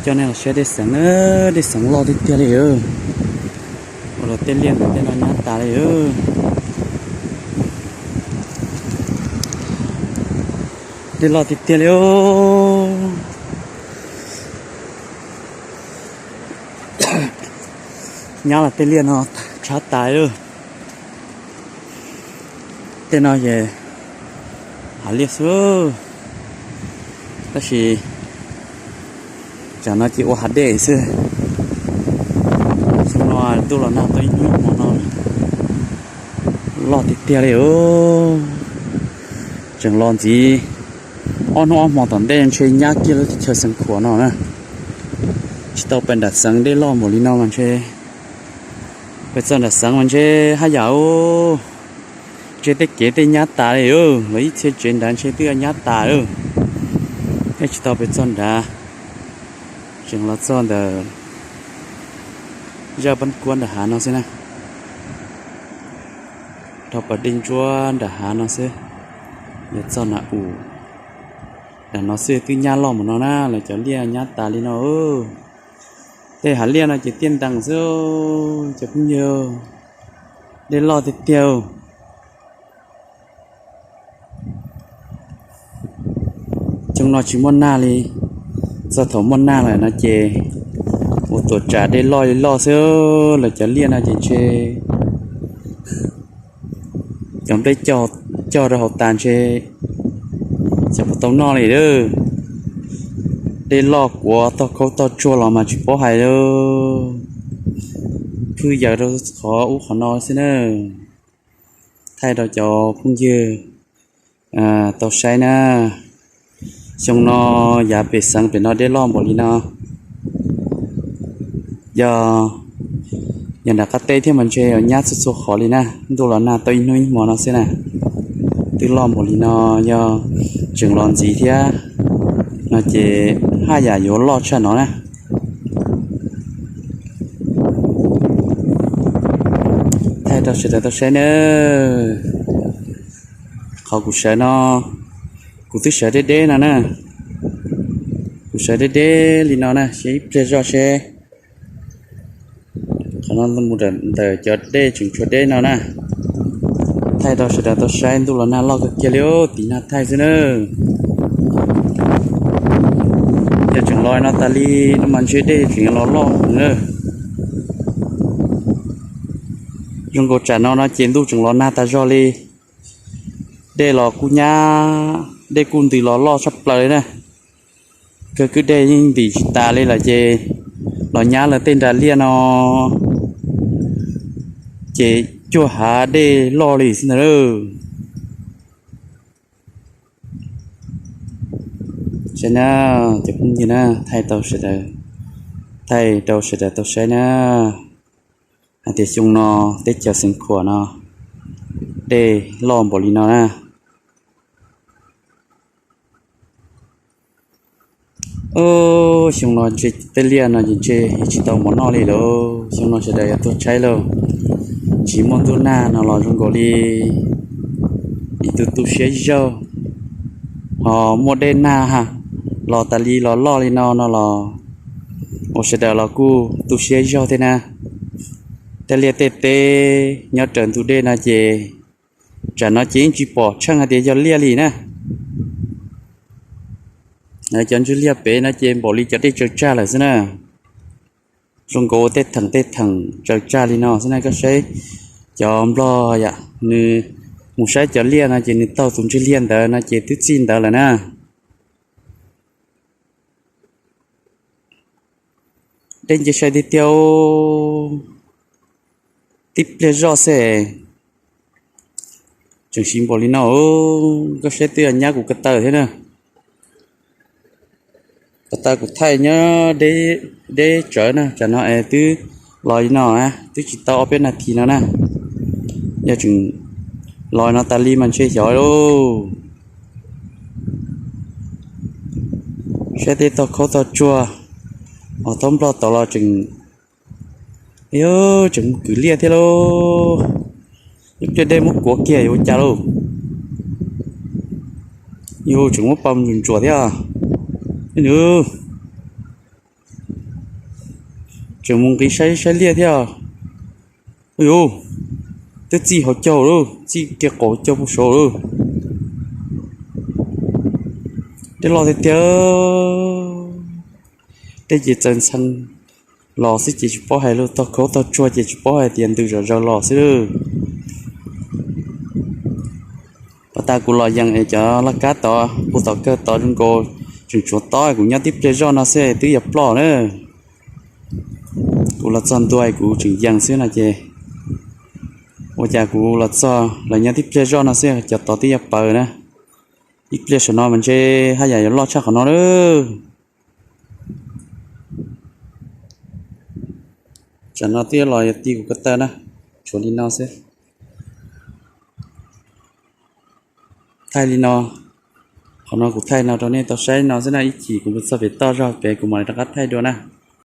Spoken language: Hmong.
Coj nej los saib dej xeev, dej xeev loj tiag tiag li. Ua rau tej liaj ntawm tej no nyab tas li. Dej loj tiag tiag li. Nyab los tej liaj no tshab tas li. Tej no ces hav liaj xwb, tab sis tsam no ces ua hav dej xwb. Xyoo no ntuj los nag tau ib hnub hmo no loj tiag tiag li. Tseem los ntxiv ob hnub ob hmo tom ntej ntshe nyab kiag lub teb chaws Xeev Khuam no na. Tsis tau pais nram xeev, dej loj npaum li no mas ntshe pais txog nram xeev mas ntshe haj yam, ntshe tej kev tej nyab tas li. Los ib txhia tsev nrad ntshe twb nyab tas li. Thiaj tsis tau pais txog nrad. Tseem los txog ntawm zaj Pab Kuab nram hav no xwb na. Dhau pas dej ntsuab nram hav no xwb, yuav txog Nam Us nram no xwb twb nyab loj npaum no na, lawv cov liaj nyab tas li no. Tej hav liaj no ces tiaj ntees xwb cov phooj ywg, dej loj tiag tiag. Xyoo no tsis muaj nag li, txog thaum muaj nag lawm no ces ua tuam tsam dej loj li loj xwb. Lawv cov liaj no ces ntshe cov nplej cog rau hauv tas ntshe xyov puas tau noj li lawm. Dej loj kuav tog khaub tog tsuag los mas tsis paub hais li, phwj yaws rau qhov ub qhov no xwb na. Thaij rau cov phooj ywg tau saib na. Xyoo no yav pem xeev pem no dej loj npaum li no. Yog, yog nram qab teb thiab mas ntshe nyab txhua txhua qhov li na. Ntuj los nag tau ib hnub ib hmo no xwb na, twb loj npaum li no. Yog tseem los ntxiv thiab no ces haj yam yuav loj tshaj no na. Thaij rau sawv daws tau saib nawb. Qhov kuv sawv no, kuv twb sawv deb deb no na. Kuv sawv deb deb li no na, seb ib pliag zoj seb. Qhov no mus ntawm cov dej tseem tshuav deb no na. Thaij rau sawv daws tau saib, ntuj los nag loj kawg kiag li, tiv nag thaij xwb na. Yog tseem los no tas li no mas ntshe dej tseem yuav los loj na. Zoo nkaus tsam no no ces ntuj tseem los nag tas zog li. Dej los kuj nyab, dej kuj ntws los loj tshaj plaws li na. Kawg kwj dej yeej ntim tsis tas li lawm ces los nyab lawm tej nra liaj no ces cuaj hav dej loj li xwb ntag. Saib na, cov phooj ywg na, thaij tau sawv daws, thaij rau sawv daws tau saib na, hais tias xyoo no teb chaws Xeev Khuam no dej loj npaum li no na. Xyoo no ntshe tej liaj no ces ntshe tsis tau mov noj li lauj. Xyoo no sawv daws yuav tuag tshaib lauj. Tsis muaj ntuj nag no los zoo nkaus li ib tug tu siab zaug, ho muaj dej nag los tas li los loj li no no los ua sawv daws los kuj tu siab zaug thiab na. Tej liaj tej teb nyob raws ntug dej no ces tsam no ces yeej tsis pom tsheej hais tias yog liaj li na. Cov ntsuj liaj pem no ces npaum li cov dej tsaws tsag lawm xwb na. Zoo nkaus ua tej theem tej theem tsaws tsag li no xwb na. Koj saib cov nplog yom, nws mus saib cov liaj no ces nws taug tus ntsuj liaj ntawd no ces twb txij ntawd lawm na. Dej nce sai tiag tiag, tib pliag zoj xwb tseem siv npaum li no. Koj saib twb yog nyab kuv ko taw thiab na. Ko taw kuv thaij nyob deb tsawv na, tsam no es twb los li no na, twb tsis tau ob peb nas this no na. Yog tseem los no tas li mas ntshe xyov lauj. Saib tej tog khaub tog tsuag, os, thaub nplog tod los tseem, tseem mus kwv liaj thiab lauj. Ib pliag dej muab kuav kiag yuav ua cas lauj. Yus tseem muab pa ntsuam ntsuam thiab. Nws Tseem mus nqis saib saib liaj thiab. Ua yuv, twb txij hauv caug lawm, txij kiag qaum caug puag saud lawm. Dej loj tiag tiag. Dej ces txaws ntxhee los xwb ces tsis paub hais lawm, tog khaub tog tsuag ces tsis paub hais tias ntws zom zaws los xwb lawm. Pas tas kuv los yees es cov laj kab tod puag tom kawg tod zoo nkaus tseem tshuav tob, kuv nyob tib pliag zoj no xwb twb yuav ploj na. Kuv los txog ntua kuv tseem yees xwb no ces ua cas kuv los txog los nyob tib pliag zoj no xwb cov tod twb yuav paws na. Ib pliag saum no mas ntshe haj yam yuav loj tshaj qhov no lawm. Tsam no twb los yuav ti kuv ko taw na, tshuav li no xwb. Thaij li no, qhov no kuv thaij no rau nej tau saib no xwb na, ib chim kuv mus txog pem toj zog pem kuv mam li rov qab thaij dua na.